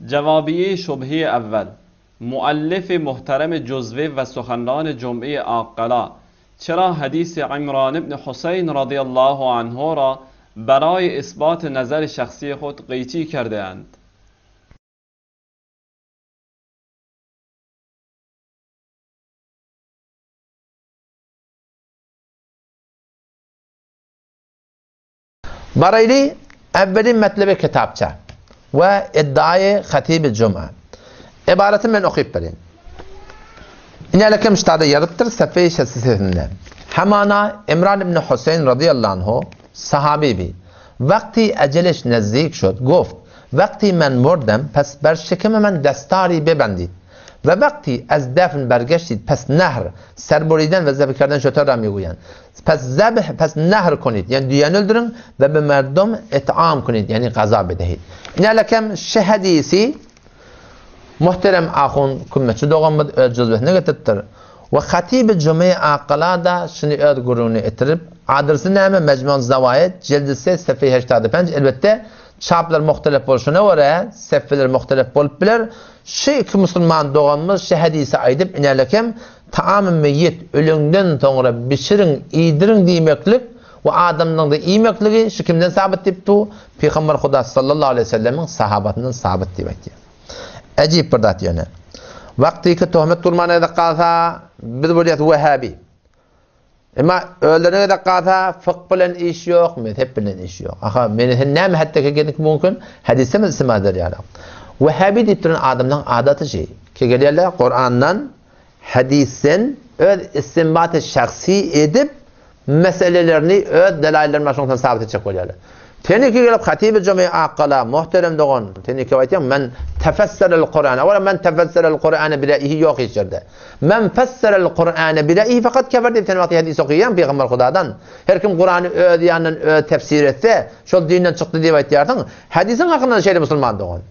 جوابیه شبهه اول مؤلف محترم جزوه و سخنران جمعه آقلا چرا حدیث عمران بن حسین رضی الله عنه را برای اثبات نظر شخصی خود قیچی کرده اند؟ Baraýly äwweli metlebe kitapça we iddiaýy hatibi juma. Ybaratyny men okyp bereýin. Inälekem ştada ýazypdyr sefeýi şesisesinde. Hamana Imran ibn Huseýn razyýallahu anhu sahaby bi. Wagty ejeleş nezdik şod, goft, Wagty men murdem, pes ber şikimi men destary bebendid. We wagty ez defn bergeştid, pes nehr, serburiden we zebh kerden şöter ra miguýan. Pes zebh, pes nehr konid, ýagny düýäni öldüriň we be merdum it'am konid, ýagny gaza bedehid. Inälekem şu hadysy muhterem ahun kümmetçi doganymyz öz juzbesine getiripdir. We hatibi jume Akgala-da şuny öz gürrüňine etirip, adresi näme, Mejmu'uz Zawaid, jeldi se, sefeýi heştady penç, elbetde, çaplar muhtelef bolşuna görä, sefeler muhtelef bolup biler. Şu iki musulman doganymyz şu hadysy aýdyp, inälekem Taamy meýit, öleňden soňra bişiriň, iýdiriň diýmeklik we adamlaryň-da iýmekligi şu kimden sabyt diýip du? Pygamber Huda sallallahu aleýhi we sellemiň sahabatyndan sabyt diýip aýtýar. Äjip bir zat ýöne. Wagtyky töhmet durmana gezek galsa, biz bolýas wehhabi. Emma özlerine gezek galsa, fykh bilen iş ýok, mezhep bilen iş ýok. Aha, meni sen näme hatda geldik bu gün hadysda biz istima eder ýaly. Wehhabi diýip duran adamlaryň adaty şeý. Ki gelýärler Kurandan Hadysden öz istinbaty şahsy edip, meselelerini öz delaýyllaryny başyňdan sabyt etjek bolýarlar. Teniki gelip Hatibi Jamy Akgala, muhterem dogan, teniki aýtýaň, men tefesserel Kur'an, owala men tefesserel Kur'ane bire'ihi ýok hiç ýerde. Men fesserel Kur'ane bire'ihi fakat kefer diýip sen wagty hadys okaýaň pygamber Hudadan. Her kim Kur'any öz ýanyndan öz tefsir etse, şol dinden çykdy diýip aýtýarsyň. Hadysyň hakynda şeýle musulman dogan.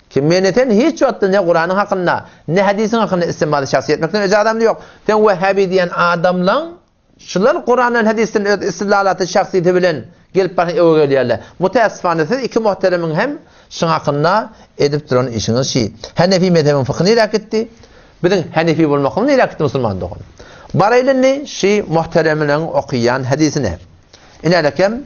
Kim meni sen hiç wagtda ne Kuranyň hakynda, ne hadysyň hakynda istinbady şahsy etmekden ejazamda ýok. Sen wehhabi diýen adamlaň şular Kurandan hadysdan öz istidlalaty şahsyýeti bilen gelip başyna öwe gelýärler. Mutäessifane siz iki muhteremiň hem şuň hakynda edip duran işiňiz şi. Hanefi mezhebiň fykhy nirä gitdi? Biziň hanefi bolmaklygymyz nirä gitdi musulman dogan? Baraýly indi şi muhteremleriň okaýan hadysyna. Inälekem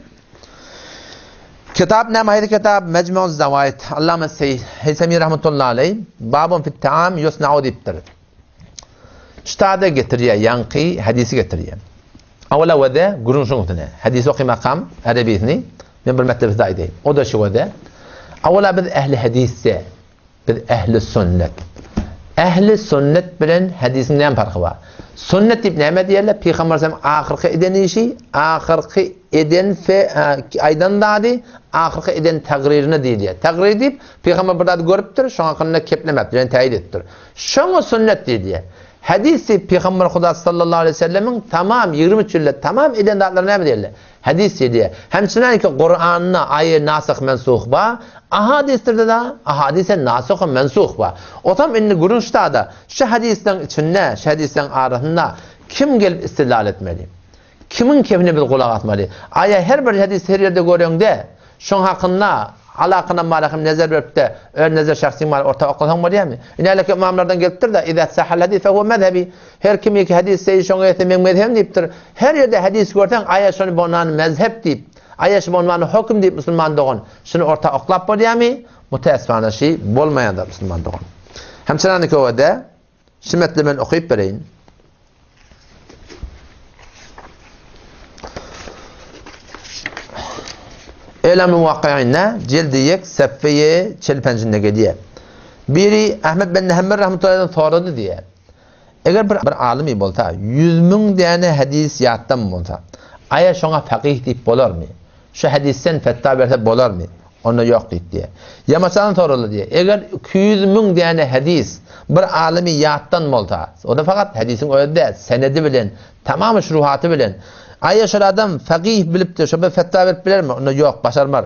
Kitap näme haýsy kitap? Mejmu'uz Zawaid. Allama Heýsemi rahmetullahi aleý Babun fit taam yusna'u diýipdir. Ştada getirýär, ýaňky hadysy getirýär. Awala wede gürrüň şuň üstüne. Hadysy okymakam erebisini men bir mertebe size aýdaýyn. O da şu wede. Awala biz ehli hadysde Biz ehli sünnet. Ehli sünnet bilen hadisiň näme parhy bar? Sünnet diýip näme diýerler? Pygamber sallam ahyrky eden işi, ahyrky eden fe, aýdan zady, ahyrky eden tagririne diýilýär. Tagrir diýip, pygamber bir zady görüpdir, şoň hakynda keplemepdir, ýagny täýit edipdir. Şoňa sünnet diýilýär. Hadis diýip pygamber Huda sallallahu aleýhi we sellemiň tamam 23 ýylda tamam eden zatlaryna näme diýerler? Hadys diýilýär. Hemçinanki Kuranda aýe nasyh mensuh ba, ahadisderde-de ahadise nasyh we mensuh ba. Otam indi gürrüň şuda-da, şu hadisleriň içinde, şu hadisleriň arasynda kim gelip istidlal etmeli? Kimiň kepine biz gulak asmaly? Aýa her bir hadysy her ýerde göreňde, şoň hakynda alakynam malakym nezer berip-de, öz nezer şahsyň maly orta oklasaň bolýarmy? Ine, ymamlardan gelipdir-de, Izä sahal hadis fe huwe mezhebi. Her kim iki hadys seýi şoňa etse meň mezhebim diýipdir. Her ýerde hadys görseň aýa şony bonany mezhep diýip, aýa şu bonany höküm diýip musulman dogan şuny orta oklap bolýamy? Mutäessifana şi bolmaýan zat musulman dogan. Hemçinany köwede şu metni men okyp bereýin. Elam-ı Muvakka'inne cildi yek seffeyi çelpenjinde gelýär. Biri Ahmet ben Hanbel rahmetullahi sorady diýýär. Eger bir bir alymy bolsa, 100.000 däne hadis ýatdan bolsa, aýa şoňa fakyh diýip bolarmy? Şu hadisden fetwa berse bolarmy? Onda ýok diýip diýýär. Ýamaçadan soraldy diýýär. Eger 200.000 däne hadis bir alymy ýatdan bolsa, o da fakat hadisiň özi däl, senedi bilen, tamamy şuruhaty bilen, aýa şol adam fakyh bilipdir, şo bir fetwa berip bilermi? Onda ýok, başarmar.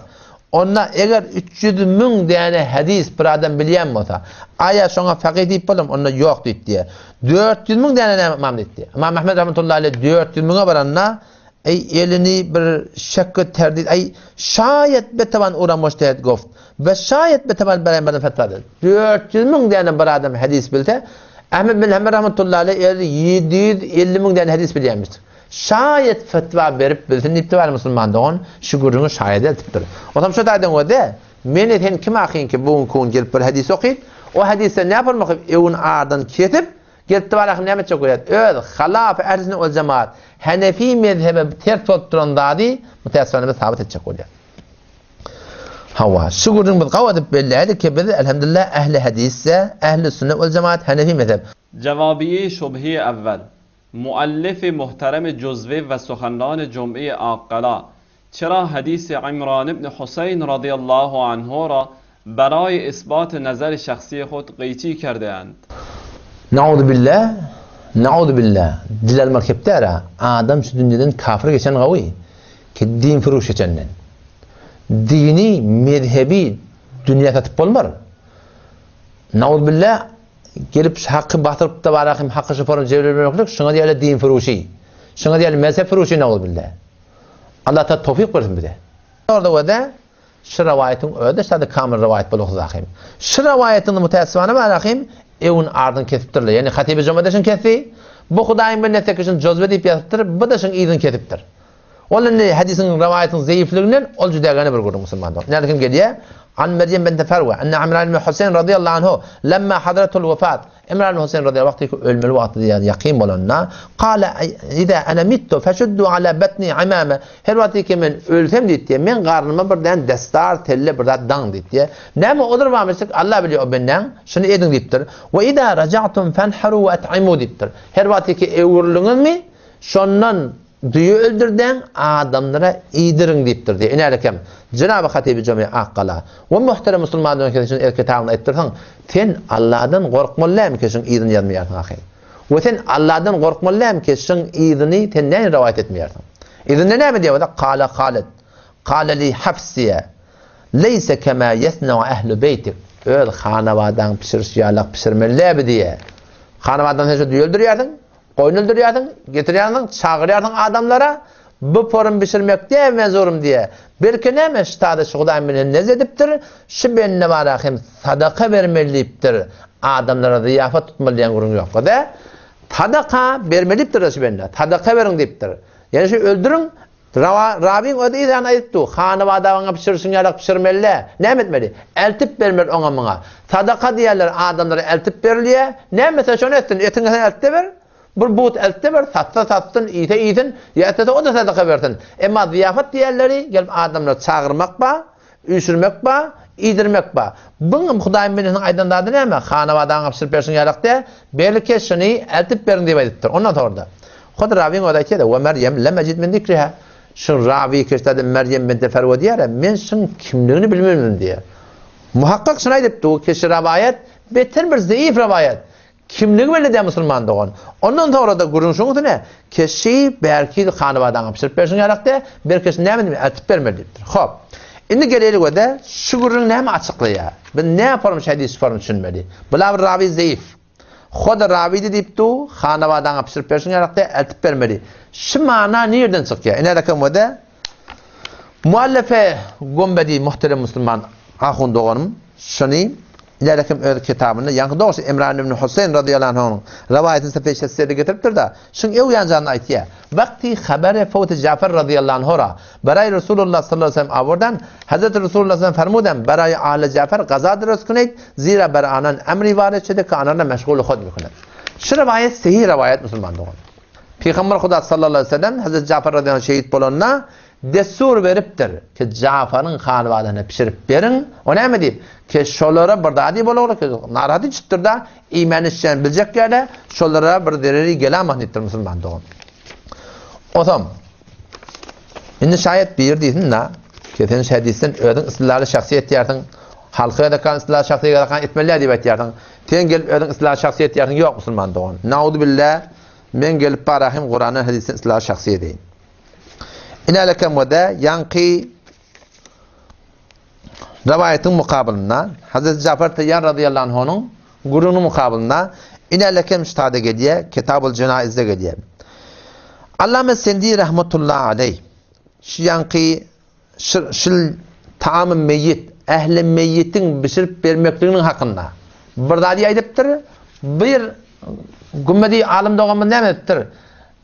Onda eger 300.000 däne hadis bir adam bilýän bolsa, aýa şoňa fakyh diýip bolarmy? Onda ýok diýip diýýär. 400.000 däne näme ymam diýip diýýär. Ymam Ahmed rahmetullahi aleyh 400.000-e baranda. Eý, elini bir şekki terdid, eý, şaýat betewan ura mujtehid goft we şaýat betewan beraý merdum fetwa dad. 400 müň däne bir adam hadis bilse, Ahmed bin Hanbel rahmetullahi aleyh özi 750 müň däne hadis bilýärmiş. Şaýat fetwa berip bilsin diýipdir bar musulman dogan, şu gürrüňi şaýat eltipdir. Otam şu taýdan göde, meni sen kim ahyn ki bu günki gün gelip bir hadis okyp, o hadisden näme bolmak öwün ardan kesip, Gelipdi bar ahim näme etjek bolýar? Öz halaf ähli sünnet wal jemaat Hanefi mezhebe ters bolup duran zady müteessifane biz sabyt etjek bolýar. Hawa, şu gürrüň biz gawy edip belläýdik ki biz elhamdülillah ähli hadisde, ähli sünnet wal jemaat Hanefi mezheb. Jawabiýe şubhi awwal. Muallifi muhterem juzwe we suhanran jum'e Akgala çera hadisi Imran ibn Huseýn radiyallahu anhu ra beraý isbat nazar şahsi hud gyýçy kerdeand. Nauzu billah, nauzu billah, dil almak hepdara, adam şu dünýeden kafir geçen gawy, ki din furuş geçenden. Dini, mezhebi dünýä satyp bolmar. Nauzu billah, gelip şu haky batyryp-da bara hem haky şu forum jebirlemeklik, şuňa diýerler din furuşy. Şuňa diýerler mezhep furuşy nauzu billah. Allah ta towfik bersin bize. Orada wada şu rawaýatyň özi şada kamil rawaýat bolupdyr zahim. Şu rawaýatyň mütäessifane bar ahim ewün ardyn kesipdirler. Ýani Hatibi Juma da şuny kesdi. Bu Hudaýyň bendesi kişin jozbe diýip ýazypdyr, bu da şuň yzyny kesipdir. Ol indi hadisiň rawaýatyň zeýifliginden ol juda gene bir gürrüň musulman dogan. Näme kim gelýär? An Meryem bint Farwa, anna Imran ibn Huseýn radiyallahu anhu lemma hadratul wafat Imran ibn Huseýn radiyallahu wagty ölmeli wagty diýýär, ýakyn bolanda, Kale iza ana mittu feşuddu ala batni imame. Her wagty ki men ölsem diýdi, men garnyma bir däne destar, telle bir zat daň diýdi. Näme odur barmyşdyk, Allah bilýär o bendäň, şuny ediň diýipdir. We iza raja'tum fanharu we at'imu diýipdir. Her wagty ki öwrüldiňizmi, şondan Düýe öldürdeň, adamlara iýdiriň diýipdir diýýär. Inälekem, Jenaby Hatyby Jamy Akgala we muhterem musulman dogan kişi şuny kitabyňda aýtdyrsaň, sen Alladan gorkmaly dälmi ki şuň yzyny ýazmaýarsyň ahyry? We sen Alladan gorkmaly dälmi ki şuň yzyny sen näme rowaýat etmeýärsiň? Yzynda näme diýýär bolsa, Kala Halid, Kala li Hafs diýýär, Leýse kema ýesneu ehlu beýtik, öz hanabadaň bişirişi ýalak bişirmeli dälmi diýýär. Hanabadaň sen şu düýe öldürýärsiň, Goýun öldürýärsiň, getirýärsiň, çagyrýarsyň adamlara, bu porum bişirmek däl menzurum diýe. Belki näme ştada şu Hudaý meni nez edipdir, şu bende bara hem sadaka bermeli diýipdir, adamlara zyýafat tutmaly diýen gürrüň ýok. De, sadaka bermeli diýipdir şu bende, sadaka beriň diýipdir. Ýani şu öldüriň, rawa, rawyň özi yzany aýdypdy, hanabadaňa bişirişiň ýalak bişirmeli-dä, näme etmeli? Eltip bermeli oňa muňa. Sadaka diýerler, adamlara eltip berilýär. Näme etse şony etsin, etiňi sen eltde ber. Bir but eltde ber, satsa satsyn, iýse iýsin, ýa islese o-da sadaka bersin. Emma zyýafat diýerleri gelip adamlary çagyrmak bar, üýşürmek bar, iýdirmek bar. Buňam Hudaýyň bendesiniň aýdan zady näme? Hanabadaňa bişirip berşiň ýalak däl, belki şuny eltip beriň diýip aýdypdyr. Ondan soňra-da, hut rawyň özi aýtýar-da, We Merýem lem ejid min zikriha. Şu rawy keşdede Merýem binte Ferwe diýýär-ä, men şuň kimligini bilmedim diýýär. Muhakkak şuny aýdypdy, bu keşi rawaýat beter bir zeýif rawaýat. Kimligi belli däl musulman dogan. Ondan soňra-da gürrüň şuň üstüne, keşi bärki hanabadaňa bişirip berşiň ýalak dä, bir keşi näme diýip eltip bermeli diýipdir. Hop. Indi geleýli göze, şu gürrüň näme açyklaýar? Biz näme form şu hadys form düşünmeli? Bula bir rawy zeýif. Hoda rawydy diýip du, hanabadaňa bişirip berşiň ýalak dä, eltip bermeli. Şu mana nirden çykýar? Ine rakam göze, Muallefe Gombedi muhterem musulman ahun doganym şuny ilerlekim öz kitabynda ýaňky dogrusy Imran ibn Huseýn razyýallahu anhunyň rowaýatyny safeý şessede getiripdir-de, şuň öw ýanjanyny aýtýar. Wagty habere fowty Jafar razyýallahu anhu ra baraý Resulullah sallallahu aleyhi ve sellem awordan, Hazreti Resulullah sallallahu fermuden baraý ahli Jafar gaza durust kuneýt, zira bar anan emri warid şude ki anarna meşgul hud mikunet. Şu rowaýat sehiý rowaýat musulman dogan. Pygamber Huda sallallahu aleyhi ve sellem Hazreti Jafar razyýallahu anh şehit bolanda dessur beripdir ki Jafaryň hanwadasyna pişirip beriň. O näme diýip? Ki şolara bir zady bolagly ki narahat içipdir da iýmän içýän biljek ýerde şolara bir zereri gelamasyn diýipdir musulman dogan. Osam indi şaýat bir diýsin da ki sen şu hadisden özüň istilaly şahsy etýärsiň. Halka edekan istilaly şahsy edekan etmeli diýip aýtýarsyň. Sen gelip özüň istilaly şahsy etýärsiň ýok musulman dogan. Nauzubillah Men gelip barahym Kurandan hadisden yslah şahsy edeýin. Inälekem we-de ýaňky rowaýatyň mukabylynda Hazreti Jafar Taýýar razyýallahu anhunyň gürrüňiniň mukabylynda inälekem ştada gelýär, Kitabul Jenaizde gelýär. Allame Sendi rahmetullahi aleý şu ýaňky şil taamy meýit, ähli meýitiň bişirip bermekliginiň hakynda bir zady aýdypdyr. Bir gümmedi alym doganymyz näme edipdir?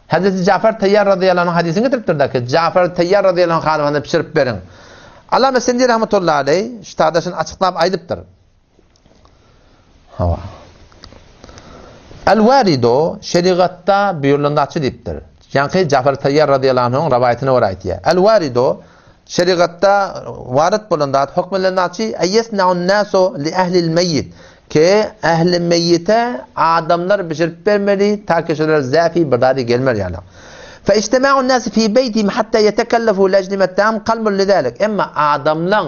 Hezreti Jafar Taýýar razyýallahu anh hadysyny getiripdir-de ki, Jafar Taýýar razyýallahu anh halyfasynda bişirip beriň. Allame Sendi rahmetullahi aleý şu taýda şuny açyklap aýdypdyr. Hawa. El-Waridu şerigatda buýrulan zatçy diýipdir. Ýaňky Jafar Taýýar razyýallahu anhuň rowaýatyna görä aýtýar. El-Waridu şerigatda warid bolan zat, hökm edilen zatçy, Eýesna'un nasu li ehlil meýit. Ki ehli meýite adamlar bişirip bermeli, ta ki şolara zäfi bir zady gelmer ýaly. Fe ijtima'un nasi fi beýtihim hatta ýetekellefu li ejli mettam kalbun lidalik. Emma adamlaň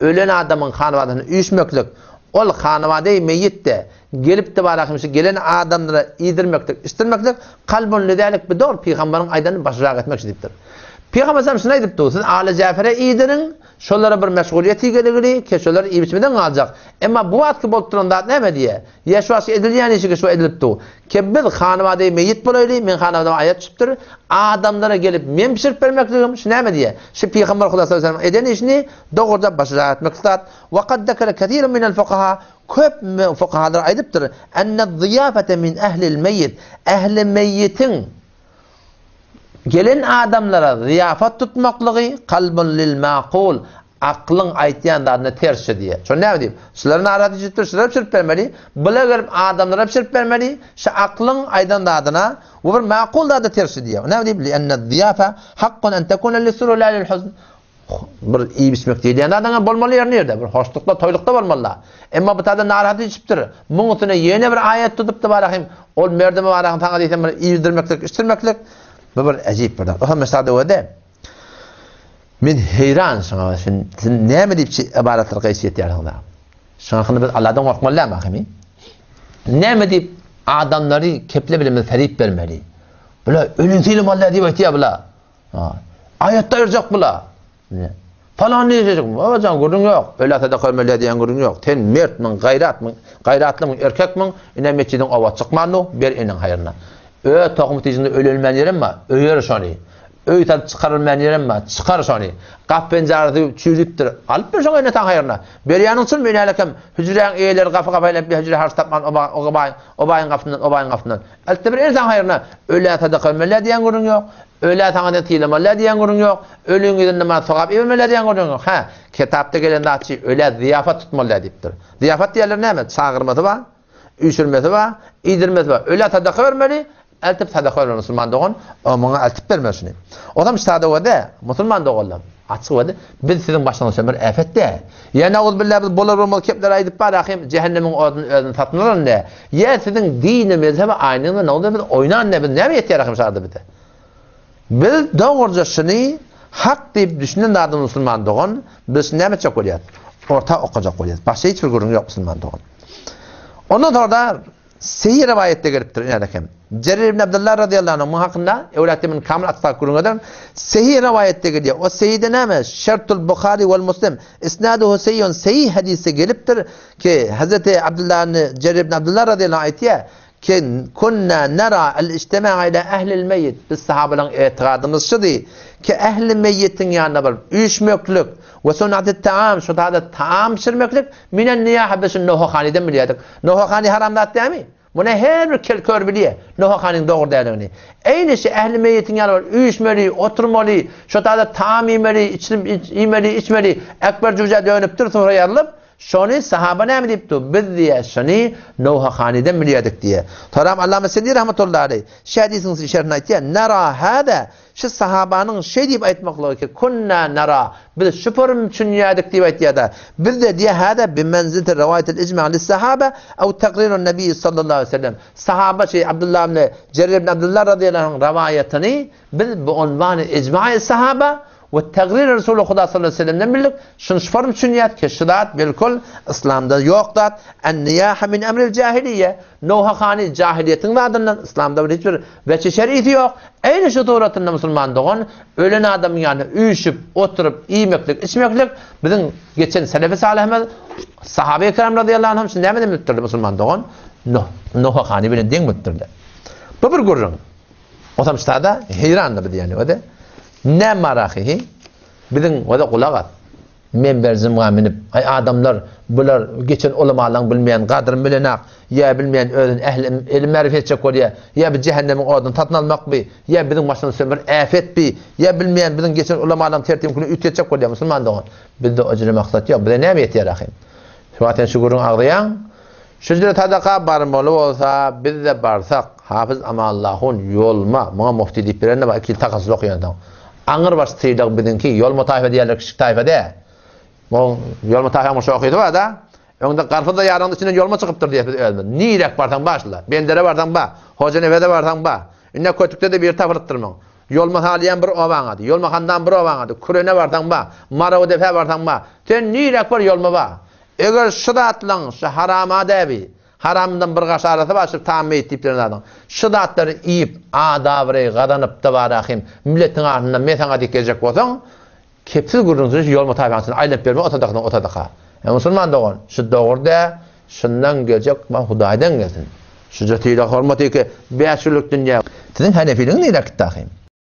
Ölen adamyň hanabadasyna üýşmeklik, ol hanabadeý meýit-de, gelipdi bara şu gelen adamlara iýdirmeklik, içdirmeklik, kalbun lidälik bu dogry pygamberiň aýdanyny başyrak etmek şu diýipdir. Pygamber sallam şuny aýdypdy, siz Aly Jäfere iýdiriň, şolara bir meşgulyýet igeligini, ke şolar iýip-içmeden galjak. Emma bu wagtky bolup duran zat näme diýýär? Ýa şu wagtky edilýän işi şu edilip dur. Ke biz hanabadaý meýit bolaýly, meň hanabadama aýat düşüpdir. Adamlara gelip men bişirip bermekligim, şu näme diýýär? Şu Pygamber Huda sallallahu aleyhi ve sellem eden işini dogruja başyrak etmek zat. Wa kad zekere kesirun minel fukaha, köp fukahalar aýdypdyr, enne zyýafete min ehlil meýit, ehli meýitiň gelen adamlara zyýafat tutmaklygy kalbun lil makul, Aklyň aýtýan zadyna tersçe diýýär. Şony näme diýip? Şular narahat edipdir, şulara bişirip bermeli, bular gelip adamlara bişirip bermeli, şu aklyň aýdan zadyna we bir makul zada tersçe diýýär. Näme diýip? Li'enne ziýafa hakkun en tekune lis-surur la lil-huzn. Bir iýip-içmek diýilýän zadyň bolmaly ýeri nirde? Bir hoşlukda, toýlukda bolmaly. Emma bu taýda narahat edipdir. Muň üstüne ýene bir aýat tutupdy barahym. Ol merdeme barahym saňa diýsem bir iýdirmeklik, içdirmeklik bu bir äjip bir zat. O hem mesada öde. Men heýran şoňa, sen näme diýip şu ybaratlara gaýçy ýetýärsiň da? Şoň hakynda biz Allahdan gorkmaly dälmi ahymy? Näme diýip adamlary keple bilen biz ferip bermeli? Bular ölüm sylamaly diýip aýtýar bular. Aýatda aýyrjak bular. Falan diýjek. Babajan gürrüň ýok. Ölä sadaka bermeli diýen gürrüň ýok. Sen mertmiň, gaýratmyň, gaýratlymy, erkekmiň? Ine metjidiň oba çykman dur, ber eneň haýryna. Öz tohum tijinde ölelmän ýerem bar, öýer şony. Öý salyp çykarylmaýan ýerem bar, çykar şony. Gap-penjarasy çüýrüpdir, alyp ber şoňa ene-ataň haýryna. Berýäniň çynmy enälekem, hüjräň eýeleri gapy-gapy aýlanyp bir hüjre harç tapman o baýyň, o baýyň gapysyndan, o baýyň gapysyndan. Eltde bir ene-ataň haýryna. Ölä sadaka bermeli diýen gürrüň ýok. Ölä saňa sen sylamaly diýen gürrüň ýok. Öliň ýüzünde maňa sogap ibermeli diýen gürrüň ýok. Hä, kitapda gelen zatçy ölä zyýapat tutmaly diýipdir. Zyýapat diýenleri näme? Çagyrmasy bar. Üýşürmesi bar, iýdirmesi bar. Ölä sadaka bermeli, eltip sadaka bermeli musulman dogan, o muňa eltip bermeli şuny. Ozam ştada wede, musulman doganlar, açyk wede, biz siziň başyňyza düşen bir äpet däl. Ýa nauzbillah biz bolar bolmaz kepler aýdyp bar ahim jähennemiň oduny özüni satyn alan däl. Ýa siziň dini mezhebe aýnyňyzda nauzbillah biz oýnan däl, biz näme ýetýär ahim şada bize. Biz dogruja şuny hak diýip düşünen zadymyz musulman dogan, biz şuny näme etjek bolýas? Orta okajak bolýas. Başga hiç bir gürrüň ýok musulman dogan. Ondan sonra da sahih rivayette gelipdir ine Cerir ibn Abdullah radıyallahu anh hakynda Evlatı min kamil atsak gürrüň eder. Sahih rivayette gelýär. O sahihde näme? Şertul Buhari we Muslim. Isnaduhu sahihun sahih hadisi gelipdir ki Hazreti Abdullah ibn Cerir ibn Abdullah radıyallahu anh aýtýar ki kunna nara al-ijtima'a ila ahlil meýit. Biz sahabalaryň etigadymyz şudy ki ähli meýitiň ýanyna baryp üýşmeklik we sun'atit taam şu taýda taam bişirmeklik minen niýaha biz şuny Nohahanydan bilýärdik. Nohahany haram zat dälmi? Muny her bir kel kör bilýär, Nohahanyň dogry däldigini. Eýni şu ähli meýitiň ýanyna baryp üýşmeli, oturmaly, şu taýda taam iýmeli, iýmeli, içmeli. Ekber jüýjä dönüpdir sura ýazylyp, Şony sahaba näme diýipdi? Biz diýýär, şony Nowhahanydan bilýärdik diýýär. Soram Allama Sindi rahmetullahi aleý şu hadisiň şerhini aýtýar, Nara hada, şu sahabanyň şeý diýip aýtmaklygy ki, kunna nara, biz şu form düşünýärdik diýip aýtýar-da. Bizde diýýär, hada bi menzileti riwaýatil ijma lis-sahaba aw takrirun nebi sallallahu aleýhi we sellem. Sahaba şeý Abdullah ibn Jerir ibn Abdullah razyýallahu anhuň rawaýatyny biz bu unwany ijma-i sahaba We tagrir Resuly Huda sallallahu aleýhi we sellemden bildik, şuny şu form düşünýäs ki, şu zat bilkul yslamda ýok zat, en-niýaha min emril jahiliýe, nowhahany jahiliýetiň zadyndan, yslamda bir hiç bir weçi şerisi ýok, eýni şu suratynda musulman dogan ölen adamyň ýanynda üýşüp, oturyp, iýmeklik, içmeklik biziň geçen selefi salyhymyz sahabe-i kiram razyýallahu anhum şuny nämeden bilipdirler musulman dogan? Nowhahany bilen deň bilipdirler. Bu bir gürrüň. Otam ştada heýrandy bu diýýän öde. Näme marahyhi? Biziň öde gulak as. Menber jymga münüp, aý adamlar bular geçen ulamalaň bilmeýän gadryny bilenak, ýa bilmeýän özüni ähli ilim märif etjek bolýa, ýa bu jähennemiň oduny satyn almak bi, ýa biziň başymyza düşen bir äpet bi, ýa bilmeýän biziň geçen ulamalaň tertibini külli üýtgetjek bolýa musulman dogan. Bizde o jüre maksat ýok. Bize näme ýetýär ahym? Şu wagt sen şu gürrüňi agzaýaň. Şu jüre sadaka barmaly bolsa, biz-de barsak, Hafyz Amanlahun ýolma, muňa mufti diýip beren-de bar, iki ýyl takassyz okaýansoň. Aňyrbaş sylag biziňki, ýolma taýfa diýerler, kiçjik taýfa dä. Muň ýolma taýfaň bir şohysy bar-da. Öňde garpyz-da ýarynyň içinden ýolma çykypdyr diýýäs biz özümiz. Niräk barsaň bar şular. Bendere barsaň bar. Hojanepese barsaň bar. Ine Kötükde-de biri tapylypdyr muň. Ýolma salýan bir obaň ady. Ýolma handan bir obaň ady. Kürene barsaň bar. Marawdepä barsaň bar. Sen niräk bar ýolma bar. Eger şu zatlaň, şu harama däbi, haramdan bir gaş arasy bar şu tam meýit diýip ýören zadyň. Şu zatlary iýip, ad-abraý gazanyp-da barahym, milletiň arasynda men saňa diýip geljek bolsaň, kepsiz gürrüňsiz şu ýolma taýpaň içinde aýlanyp ýörme o sadakadan o sadaka. Eý musulman dogan, şu dogry dä, şundan geljek mal Hudaýdan gelsin. Şuja sylag hormat eke, bäş günlük dünýä. Siziň hanefiligiň nirä gitdi ahym?